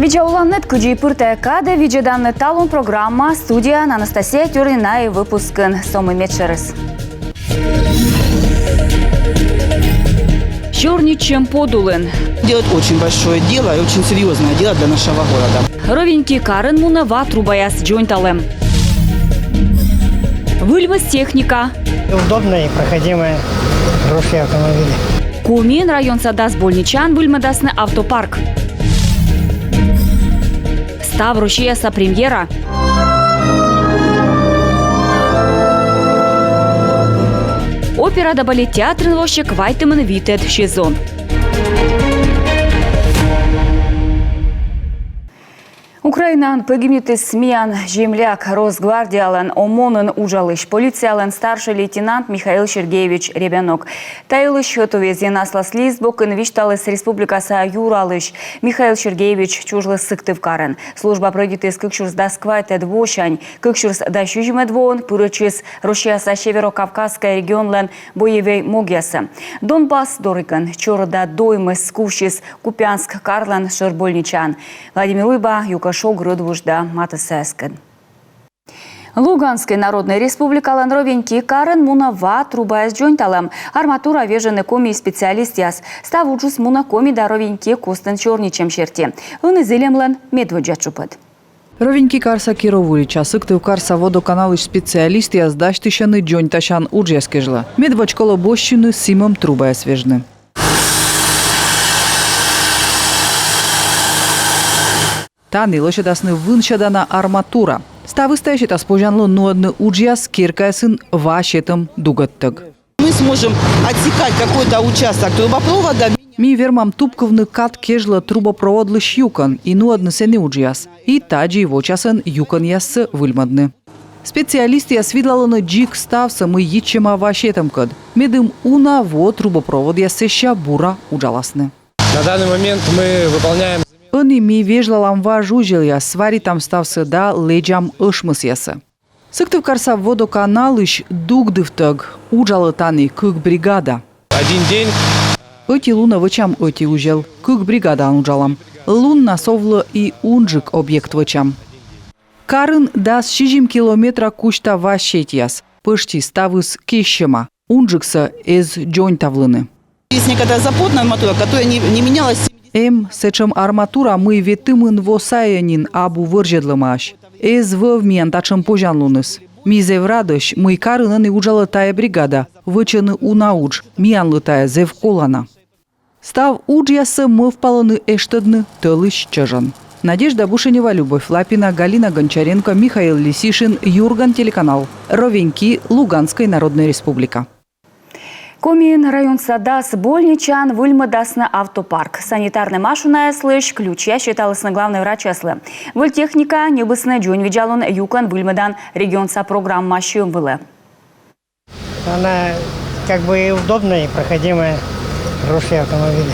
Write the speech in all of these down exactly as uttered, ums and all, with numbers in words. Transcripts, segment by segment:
Видза оланныд, кыдзи пыр тайӧ кадӧ видзӧданныд «Талун» программа. Студияын Анастасия Тюрнина. И выпускын со мый медшӧрыс. Сёрнитчӧм подулын. Делать очень большое дело и очень серьёзное дело для нашего города. Ровеньки карын мунӧ ва трубаяс дзоньталӧм. Выльмӧс техника. Удобные и проходимые хорошие автомобили. Комиын районса дас больничаын выльмӧдасны автопарк. Ставроссияса премьера. Опера да балет театрын воссьӧ квайтымын витӧд сезон. Украинаын погибнитіс миян земляк, Росгвардиялӧн ОМОН-ын уджалысь, полициялӧн старшӧй лейтенант Михаил Сергеевич Ребянок. Та йылысь ӧтуввезйын аслас лист бокын висьталіс республикаса юралысь. Михаил Сергеевич чужліс Сыктывкарын. Служба прӧйдитіс кык сюрс дас квайтӧд восянь. Кык сюрс дас сизимӧд воын пырӧдчис Россияса Северо-Кавказскӧй регионлӧн боевӧй могъясӧ. Донбасс дорйигӧн чорыда доймӧс кувсис Купянск карлӧн шӧр больничаын. Владимир Уйба юкӧ шог рӧдвуж да матыссаяскӧд. Луганскӧй Народнӧй Республикалӧн Ровеньки карын мунӧ ва трубаяс дзоньталӧм. Арматура вежӧны Коми специалистъяс. Став уджыс мунӧ Коми да Ровеньки костын сёрнитчӧм серти. Ӧні зільӧмлӧн медводдза тшупӧд. Ровеньки карса Киров улича, Сыктывкарса водоканалысь специалистъяс дасьтысьӧны дзоньтасян уджъяс кежлӧ. Медводз колӧ босьтчыны сімӧм трубаяс вежны. Тані лӧсьӧдасны вынсьӧдана арматура. Ставыс тайӧ сетас позянлун нуӧдны уджъяс керкаясын ва сетӧм дугӧдтӧг. Мы сможем отсекать какой-то участок трубопровода. Ми вермам тупкывны кад кежлӧ трубопроводлысь юкӧн и нуӧдны сэні уджъяс. И тадзи вочасӧн юкӧнъяссӧ выльмӧдны. Специалистъяс видлалӧны дзик ставсӧ, мый йитчӧма ва сетӧмкӧд, медым уна во трубопроводъяс сэсся бура уджаласны. На данный момент мы выполняем... Ӧні ми вежлалам важ узелъяс, сваритам ставсӧ да лэдзам ӧшмӧсъясӧ. Сыктывкарса водоканалысь дугдывтӧг. Уджалӧ тані кык бригада. Один день. Ӧти лунӧ вӧчам ӧти узел, кык бригадаӧн уджалам. Луннас овлӧ и унджык объект вӧчам. Карын дас сизим километра кузьта ва сетьяс. Пӧшти ставыс кессьӧма. Унджыксӧ эз дзоньтавлыны. Есть некоторая запотная арматура, которая не, не менялась. Эм сэтшӧм арматура, мый ветымын во сайӧ нин абу вӧрзьӧдлӧмаӧсь. Эз вӧв миян татшӧм позянлуныс. Ми зэв радӧсь, мый карын ӧні уджалӧ тайӧ бригада, вӧчӧны уна удж, миянлы тайӧ зэв колана. Став уджъяссӧ мӧвпалӧны эштӧдны тӧлысь чӧжӧн. Надежда Бушенева, Любовь Лапина, Галина Гончаренко, Михаил Лисишин, «Юрган» телеканал, Ровеньки, Луганскӧй Народнӧй Республика. Комиын районса дас больничаын выльмӧдасны автопарк. Санитарнӧй машинаяслысь ключьяс сеталісны главнӧй врачьяслы. Выль техника ньӧбисны дзоньвидзалун юкӧн выльмӧдан регионса программа сьӧм вылӧ. Она как бы и удобная, и проходимая, хорошие автомобили.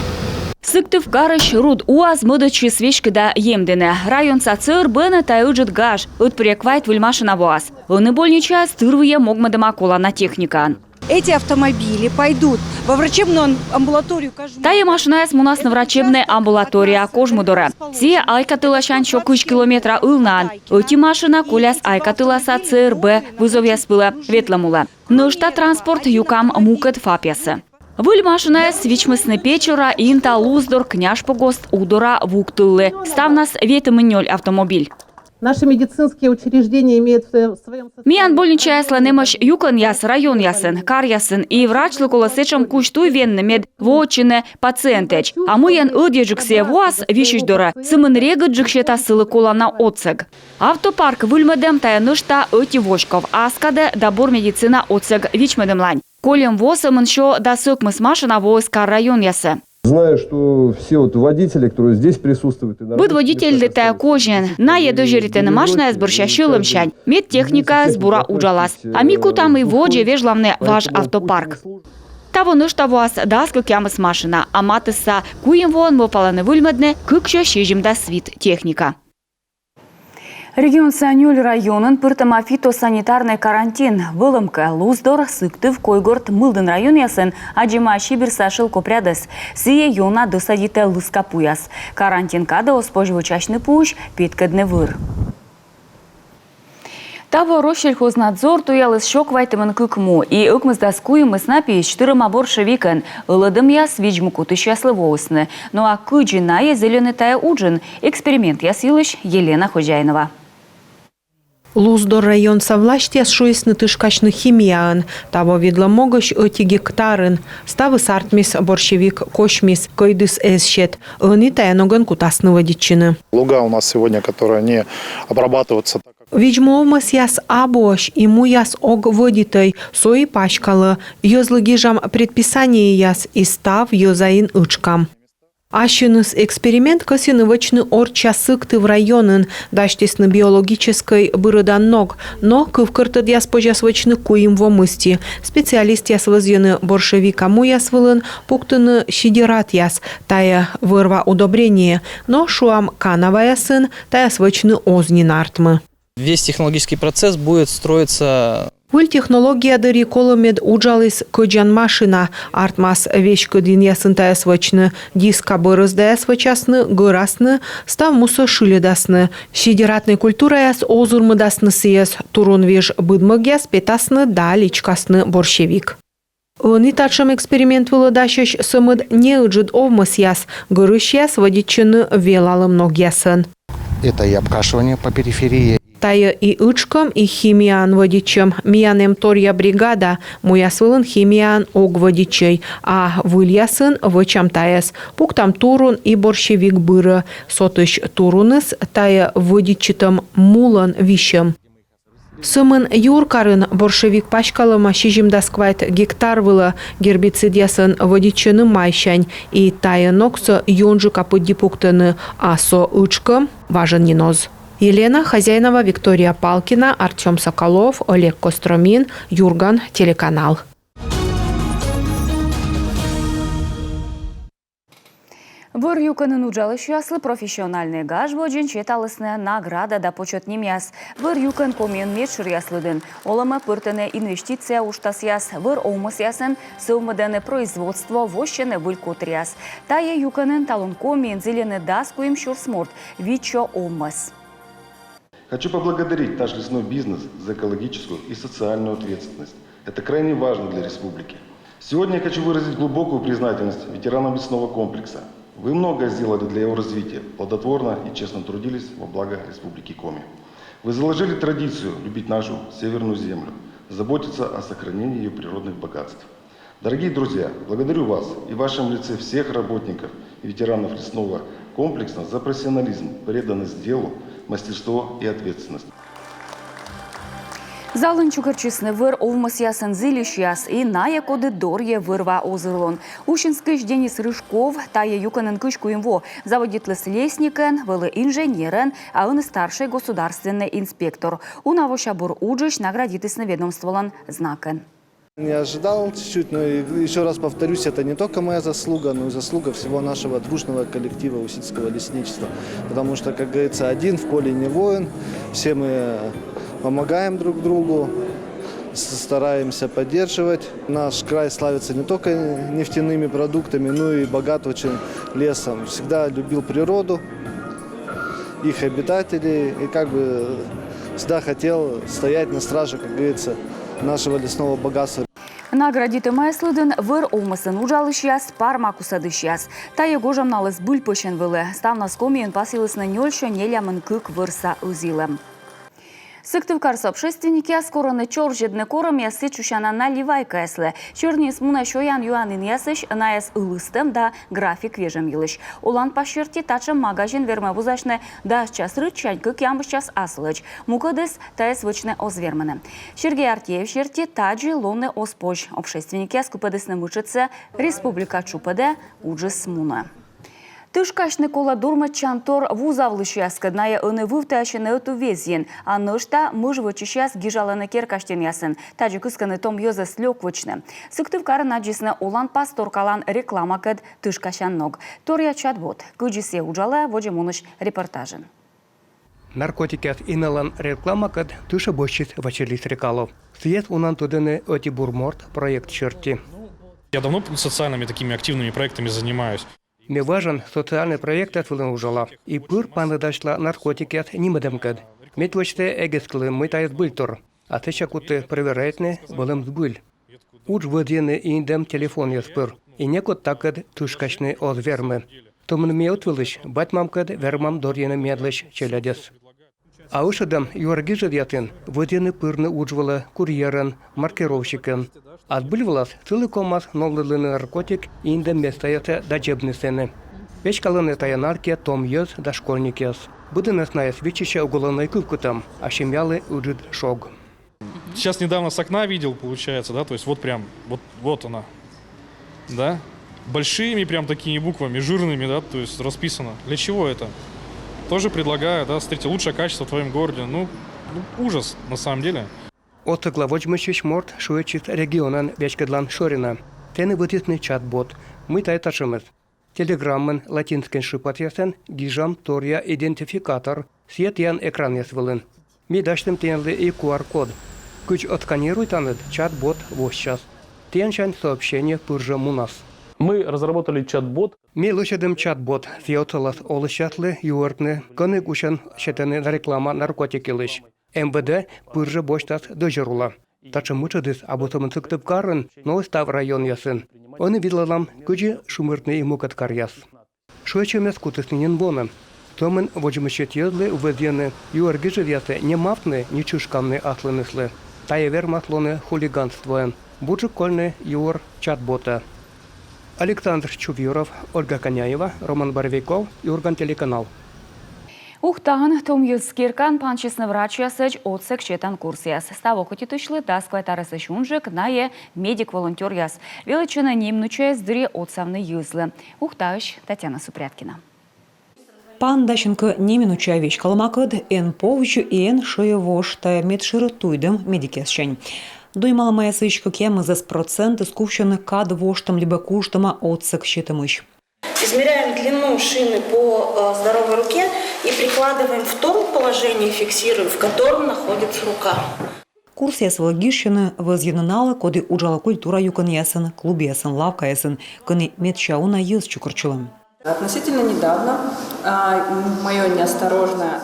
Сыктывкарысь руд УАЗ мӧдӧдчис веськыда емдыны. Районса ЦРБ-ын тайӧ ыджыд гаж. Ӧтпырйӧ квайт выль машина воас. Ӧні больничаяс тырвыйӧ могмӧдӧма колана техникаӧн. Эти автомобили пойдут во врачебную ам-, амбулаторию Кожму. Тайӧ машинаяс мунасны врачебнӧй амбулатория Кожму дорӧ. Сійӧ Айкатыласянь сё кызь километра ылнаын. Ӧти машина коляс Айкатыласа ЦРБ вызовъяс вылӧ ветлӧм улӧ. Нӧшта транспорт юкам мукӧд ФАП-ясӧ. Выль машинаяс вичмисны Печора, Инта, Луздор, Княжпогост, Удора, Вуктыллы. Ставнас ветымын нёль автомобиль. Наши медицинские учреждения имеют в своём составе... Миян больничаяслӧн эмӧсь юкӧнъяс районъясын, каръясын, и врачлы колӧ сэтшӧм кузь туй венны, мед воӧдчыны пациентӧдз. А мыйӧн ӧдйӧджык сійӧ воас висьысь дорӧ, сымын регыдджык сетас сылы колана отсӧг. Автопарк выльмӧдӧм — тайӧ нӧшта ӧти воськов, ас кадӧ да бур медицина отсӧг вичмӧдӧмлань. Кольӧм во сӧмын сё дас ӧкмыс машина воис кар-районъясӧ. Знаю, что все вот водители, которые здесь присутствуют, и... Быд водительлы тайӧ козин, найӧ дӧзьӧритӧны машинаяс бӧрся сьӧлӧмсянь, медтехникаыс бура уджалас. А ми кутам и водзӧ вежлавны важ автопарк. Таво нӧшта воас дас кӧкъямыс машина, а матысса куим воӧн мӧвпалӧны выльмӧдны кыксё сизимдас вит техника. Регионса нёль районын пыртӧма фитосанитарнӧй карантин. Вӧлӧмкӧ, Луздор, Сыктыв, Койгорт, Мылдін районъясын аддзӧма сибирса шӧлкопрядӧс. Сійӧ ёна дӧсадитӧ лыска пуяс. Карантин кадӧ оз позь вӧчасьны пуысь, петкӧдны выр. Таво Россельхознадзор туяліс сё квайтымын кык му, и ӧкмысдас куим вӧсна пиысь тырӧма боршевикӧн. Ӧлӧдӧмъяс видз-му кутысьяслы воисны. Но а кыдзи найӧ зільӧны тайӧ уджын? Экспериментъяс йылысь Елена Хозяинова. Луздор районса властьяс шуисны тышкасьны химияӧн. Таво видлӧм могысь ӧти гектарын. Ставыс артмис, борщевик косьмис, кӧйдыс эз сет. Ӧні тайӧ ногӧн кутасны вӧдитчыны. Луга у нас сегодня, которые не обрабатываются так, как... Видз-му овмӧсъяс абуӧсь, и муяс ог вӧдитӧй, со и паськалӧ. Йӧзлы гижам предписаниеяс, и став йӧзаин ытшкам. Ассьыныс эксперимент кӧсйӧны вӧчны орчча Сыктыв районын. Дасьтісны биологическӧй бырӧдан ног, но кывкӧртӧдъяс позяс вӧчны куим во мысти. Специалистъяс вӧзйӧны боршевика муяс вылын пуктыны сидератъяс. Тайӧ вӧр-ва удобрение, но, шуам, канаваясын тайӧс вӧчны оз нин артмы. Весь технологический процесс будет строиться. Выль технология дырйи колӧ, мед уджаліс кӧдзан машина. Артмас веськыд инъясын тайӧс вӧчны. Диска бӧрӧздаяс вӧчасны, гӧрасны, став мусӧ шыльӧдасны. Сидератнӧй культураяс озырмӧдасны сійӧс. Турун виж быдмӧгъяс петасны да личкасны борщевик. Ӧні татшӧм эксперимент вылӧ дасьӧсь сӧмын неыджыд овмӧсъяс. Гӧрысьяс вӧдитчӧны велалӧм ногъясӧн. Это и обкашивание по периферии. Тайӧ и ытшкӧм, и химияӧн вӧдитчӧм. Миян эм торъя бригада, муяс вылын химияӧн ог вӧдитчӧй, а выльясын вӧчам тайӧс. Пуктам турун и борщевик бырӧ. Сотысь туруныс тайӧ вӧдитчытӧм мулӧн висьӧм. Сӧмын юркарын боршевик паськалӧма сизимдас квайт гектар вылӧ. Гербицидъясӧн вӧдитчӧны майсянь, и тайӧ ногсӧ ёнджыка пыдди пуктӧны, а со ытшкӧм, важӧн нин оз. Елена Хозяинова, Виктория Палкина, Артём Соколов, Олег Костромин, «Юрган» телеканал. Вӧр юкӧнын уджалысьяслы профессиональнӧй гаж водзын сеталісны награда да почёт нимъяс. Вӧр юкӧн Комиын медшӧръяс лыдын. Олӧмӧ пӧртӧны инвестиция уджтасъяс, вӧр овмӧсъясӧн сӧвмӧдӧны производство, воссьӧны выль котыръяс. Тайӧ юкӧнын талун Комиын зільӧны дас куим сюрс морт, витсё овмӧс. Хочу поблагодарить наш лесной бизнес за экологическую и социальную ответственность. Это крайне важно для республики. Сегодня я хочу выразить глубокую признательность ветеранам лесного комплекса. Вы многое сделали для его развития, плодотворно и честно трудились во благо Республики Коми. Вы заложили традицию любить нашу северную землю, заботиться о сохранении ее природных богатств. Дорогие друзья, благодарю вас и в вашем лице всех работников и ветеранов лесного комплекса за профессионализм, преданность делу, мастерство и ответственность. Залын чукӧртчисны вӧр овмӧсъясӧн зільысьяс и найӧ, коді дорйӧ вӧр-ва озырлун. Усинскысь Денис Рыжков тайӧ юкӧнын кызь куим во. Заводитліс лесникӧн, вӧлі инженерӧн, а ӧні старшӧй государственнӧй инспектор. Уна вося бур уджысь наградитісны ведомстволӧн знакӧн. Не ожидал чуть-чуть, но и ещё раз повторюсь, это не только моя заслуга, но и заслуга всего нашего дружного коллектива Усинского лесничества. Потому что, как говорится, один в поле не воин, все мы помогаем друг другу, с- стараемся поддерживать. Наш край славится не только нефтяными продуктами, но и богат очень лесом. Всегда любил природу, их обитателей, и как бы всегда хотел стоять на страже, как говорится, нашего лесного богатства. Наградитӧмаяс лыдын вӧр овмӧсын уджалысьяс, парма кусӧдысьяс. Тайӧ гожӧмналіс збыль пӧсьӧм вылӧ. Ставнас Комиын пасйылісны нёльсё нелямын кык вӧрса ӧзйылӧм. Сыктывкарса общественникъяс корӧны чорзьӧдны корӧмъяс сэтчысяна наливайкаяслы. Сёрниыс мунӧ сёян-юан инъясысь, найӧс ылыстӧм да график вежӧм йылысь. Оланпас серти, татшӧм магазин вермӧ вузасьны дас час рытсянь кӧкъямыс час аслыдз. Мукӧдыс тайӧс вӧчны оз вермыны. Сергей Артеев серти, тадзи лоны оз позь. Общественникъяс кыпӧдісны мытшӧдсӧ республика тшупӧдӧ, уджыс мунӧ. Тышкасьны колӧ дурмӧдчан тор вузавлысьяскӧд, найӧ ӧні вывтіасьӧны ӧтуввезйын, а нӧшта мыж вӧчысьяс гижалӧны керка стенъясын. Тадзи кыскӧны том йӧзӧс лёк вӧчны. Сыктывкарын аддзисны оланпас торкалан рекламакӧд тышкасян ног. Торъя чат-бот. Кыдзи сійӧ уджалӧ, водзӧ мунысь репортажын. Наркотикъяс иналан рекламакӧд тышӧ босьтчис Василий Стрекалов. Сійӧс унаӧн тӧдӧны «Ӧти бур морт» проект серти. Я давно социальными такими активными проектами занимаюсь. Ме важӧн социальнӧй проектъяс вылын уджала и пыр паныдасьла наркотикъяс нимӧдӧмкӧд. Мед водзті эг эскылы, мый тайӧ збыльтор. А сэсся кутті проверяйтны, вӧлӧм збыль. Удж вӧзйӧны индӧм телефонъяс пыр. И некод такӧд тышкасьны оз вермы. Сӧмын ми ӧтвылысь бать-мамкӧд вермам дорйыны медлысь челядьӧс. А ӧшӧдӧм юӧр гижӧдъясын вӧзйӧны пырны удж вылӧ курьерӧн, маркировщикӧн. А збыль вылас сылы ковмас новлӧдлыны наркотик индӧм местаясӧ да дзебны сэні. Веськалӧны тайӧ наркӧд том йӧз да школьникъяс. Быдӧнӧс найӧс виччысьӧ уголовнӧй кывкутӧм, а семьялы ыджыд шог. Сейчас недавно с окна видел, получается, да, то есть вот прям, вот, вот она, да, большими прям такими буквами, жирными, да, то есть расписано. Для чего это? Тоже предлагаю, да, смотрите, лучшее качество в твоем городе. Ну, ну, ужас, на самом деле. Отсӧгла водзмӧстчысь морт шыӧдчис регионӧн веськӧдлан шӧринӧ. Тэныд вӧзйисны чат-бот. Мый тайӧ татшӧмыс? Телеграммын латинскӧй шыпасъясӧн гижам торъя идентификатор, сійӧ тіян экранъяс вылын. Ми дасьтім тіянлы и QR-код. Кыдз отсканируйтанныд, чат-бот воссяс. Тіянсянь сообщение пыр жӧ мунас. Мы разработали чат-бот. Ми лӧсьӧдім чат-бот, сійӧ отсалас олысьяслы юӧртны, кӧні кусьӧн сетӧны реклама наркотик йылысь. МВД пыр жӧ босьтас дӧзьӧр улӧ. Татшӧм мытшӧдыс абу сӧмын Сыктывкарын, но и став районъясын. Ӧні видлалам, кыдзи шымыртны и мукӧд каръяс. Шыӧдчӧмъяс кутісны нин воны. Сӧмын водзмӧстчысь йӧзлы вӧзйӧны юӧр гижӧдъясӧ не мавтны, не чышкавны аслыныслы. Тайӧ вермас лоны хулиганствоӧн. Бурджык кольны юӧр чат-ботӧ. Александр Чувьюров, Ольга Коняева, Роман Боровиков, «Юрган» телеканал. Ухтаын том йӧз керкаын пансисны врачьясӧдз отсӧг сетан курсъяс. Став окотитысьлы дас квайт арӧсӧдз унджык найӧ медик-волонтёръяс. Велӧдчӧны неминучаяс дырйи отсавны йӧзлы. Ухтаысь Татьяна Супряткина. Паныдасин кӧ неминуча веськалӧмакӧд, эн повзьӧ и эн шӧйӧвош. Тайӧ медшӧр туйдӧм медикъяссянь. Доймалӧмаясысь кӧкъямысдас процентыс кувсьӧны кад воштӧм либӧ кужтӧма отсӧг сетӧмысь. Измеряем длину шины по э, здоровой руке и прикладываем в том положении, фиксируем, в котором находится рука. Курсъяс вылӧ гижсьӧны, вӧзйӧны налы, коді уджалӧ культура юкӧнъясын, клубъясын, лавкаясын, кӧні медся уна йӧз чукӧртчылӧ. Относительно недавно а, мое неосторожное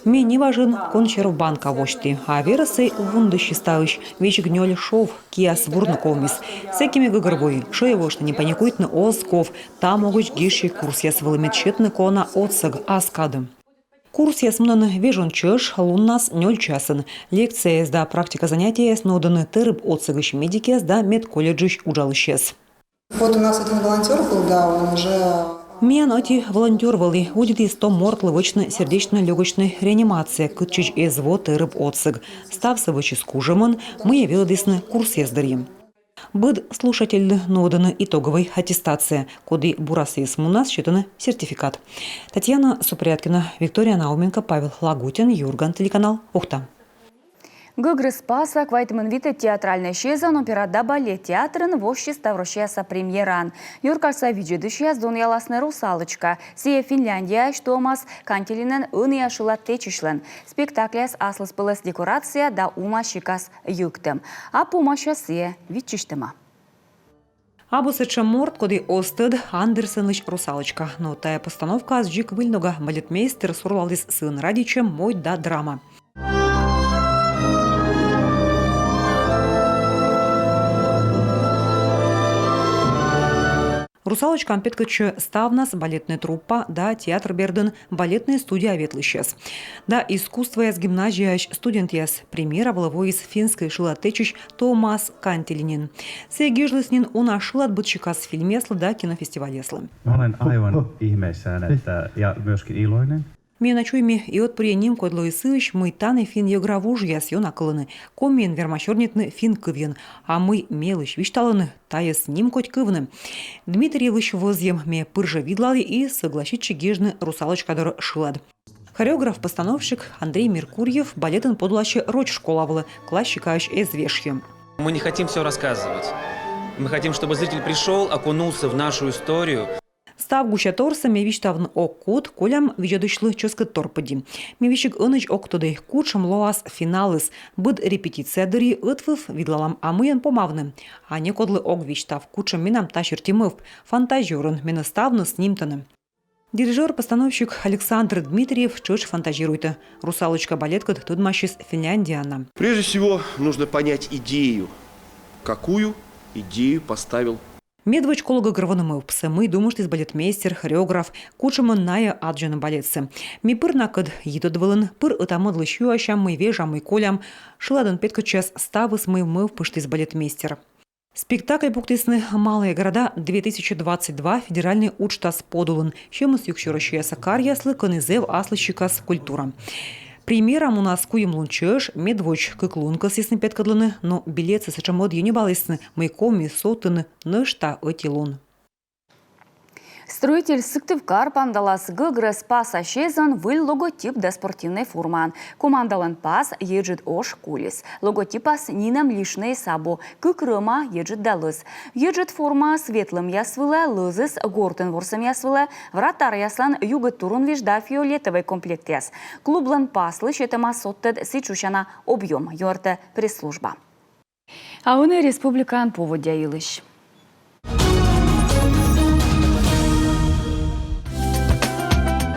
Ме неважӧн консерв банка восьті, а верӧс сійӧ вундысис таысь. Весиг нёль шов киас вурны ковмис. Сэки ме гӧгӧрвои, шӧйӧвошны, не паникуйтны оз ков. Та могысь гижсьӧй курсъяс вылӧ, мед сетны колана отсӧг ас кадӧ. Курсъяс мунӧны вежон чӧж, луннас нёль часын. Лекцияяс да практика занятиеяс нуӧдӧны тэрыб отсӧгысь медикъяс да медколледжысь уджалысьяс. Вот у нас один волонтер был, да, он уже... Миян ӧти волонтёр вӧлі, удитіс том мортлы вӧчны сердечно-лёгочнӧй реанимация, кытчӧдз эз во тэрыб отсӧг. Ставсӧ вӧчис кужӧмӧн, мыйӧ велӧдісны курсъяс дырйи. Быд слушательлы нуӧдӧны итоговӧй аттестация, коді бура сійӧс мунас, сетӧны сертификат. Татьяна Супряткина, Виктория Науменко, Павел Лагутин, «Юрган» телеканал, Ухта. Гӧгрӧс пасса квайтымын витӧд театральнӧй сезон опера да балет театрын воссис ставроссияса премьераӧн. Юркарса видзӧдысьяс донъяласны «Русалочка». Сійӧ Финляндияысь Томас Кантилинӧн ӧнія шылад тэчысьлӧн. Спектакльяс аслыспӧлӧс декорация да уна сикас йӧктӧм. А помася сійӧ виччысьтӧма. Абу сэтшӧм морт, коді оз тӧд Андерсенлысь «Русалочка». Но тайӧ постановкаыс дзик выль нога. Балетмейстер сурлаліс сыӧн радейтӧм мойд да драма. «Русалочкаӧн» петкӧдчӧ ставнас балетнӧй труппа да театр бердын балетнӧй студия ветлысьяс да искусствояс гимназияысь студентъяс. Премьера вылӧ воис финскӧй шылад тэчысь Томас Кантилинин. Сійӧ гижліс нин уна шылад быдсикас фильмъяслы да кинофестивальяслы. Mä olen aivan ihmeissäni että, ja myöskin iloinen. Ме на чуйми и ӧтпырйӧ нимкодь лои сыысь, мый тані финн-йӧгра вужъяс ёна кылӧны. Комиӧн верма сёрнитны финн кывйӧн, а мый мелысь висьталӧны, тайӧс нимкодь кывны. Дмитрийлысь вӧзйӧм ме пыр жӧ видлалі и сӧгласитчи гижны «Русалочка» дорӧ шылад. Хореограф-постановщик Андрей Меркурьев балетын подуласьӧ роч школа вылӧ, классикаысь эз вешйы. Мы не хотим все рассказывать. Мы хотим, чтобы зритель пришел, окунулся в нашу историю. Став гусяторсӧ ме висьтавны ог кут, колям видзӧдысьлы чӧскыдтор пыдди. Ме весиг ӧнӧдз ог тӧдӧй, кутшӧм лоас финалыс. Быд репетиция дырйи ӧтвыв видлалам, а мыйӧн помавны. А некодлы ог висьтав, кутшӧм менам та серти мӧвп. Фантазёрӧн, менӧ ставныс нимтӧны. Дирижёр-постановщик Александр Дмитриев тшӧтш фантазируйтӧ. «Русалочка» балеткӧд тӧдмасис Финляндияын на. Прежде всего, нужно понять идею. Какую идею поставил Медводз колӧ гӧгӧрвоны мӧвпсӧ, мый думыштіс балетмейстер, хореограф, кутшӧмӧн найӧ аддзӧны балетсӧ. Ми пыр накӧд йитӧд вылын, пыр ӧта-мӧдлысь юасям, мый вежа, мый колям. Шыладӧн петкӧдчас ставыс, мый мӧвпыштіс балетмейстер. Спектакль пуктісны «Малые города две тысячи двадцать два» федеральнӧй уджтас подулын. Сьӧмыс юксьӧ Россияса каръяслы, кӧні зэв аслыссикас культура. Премьера мунас куим лун чӧж, медводз кык лун кӧсйисны петкӧдлыны, но билетсӧ сэтшӧм ӧдйӧ ньӧбалісны, мый коми сотны нӧшта ӧти лун. «Строитель» Сыктывкар паныдалас гӧгрӧс пасасезон выль логотип да спортивнӧй формаӧн. Командалӧн пас еджыд ош кулис. Логотипас нинӧм лишнӧйыс абу. Кык рӧма: еджыд да лӧз. Еджыд формаыс ветлӧмъяс вылӧ, лӧзыс гортын ворсӧмъяс вылӧ, вратаръяслӧн югыд турунвизь да фиолетӧвӧй комплектъяс. Клублӧн паслы сетӧма содтӧд сідз шусяна объём, юӧртӧ пресс-служба. А ӧні республикаын поводдя йылысь.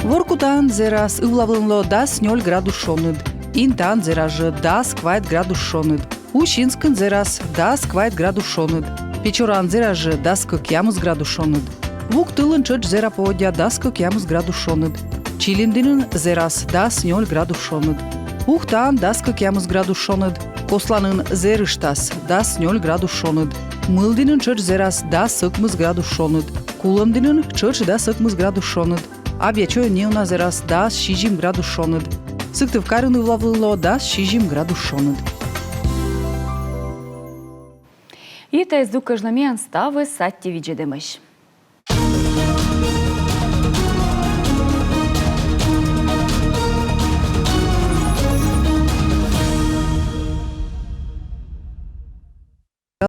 Воркутаын зэрас, ывлавлын лоӧ дас нёль градус шоныд. Интаын зэрас жӧ, дас квайт градус шоныд. Усинскын зэрас, дас квайт градус шоныд. Печораын зэрас жӧ, дас кӧкъямыс градус шоныд. Вуктылын тшӧтш зэра поводдя, дас кӧкъямыс градус шоныд. Чилиндінын зэрас, дас нёль градус шоныд. Ухтаын дас кӧкъямыс градус шоныд. Косланын зэрыштас, дас нёль градус шоныд. Мылдінын тшӧтш зэрас, дас ӧкмыс градус шоныд. Кулӧмдінын тшӧтш дас ӧкмыс градус шоныд. Абъячойын неуна зэрас, дас сизим градус шоныд. Сыктывкарын ывлавлын лоӧ, дас сизим градус шоныд. И тайӧ здук кежлӧ миян ставыс. Аттьӧ видзӧдӧмысь.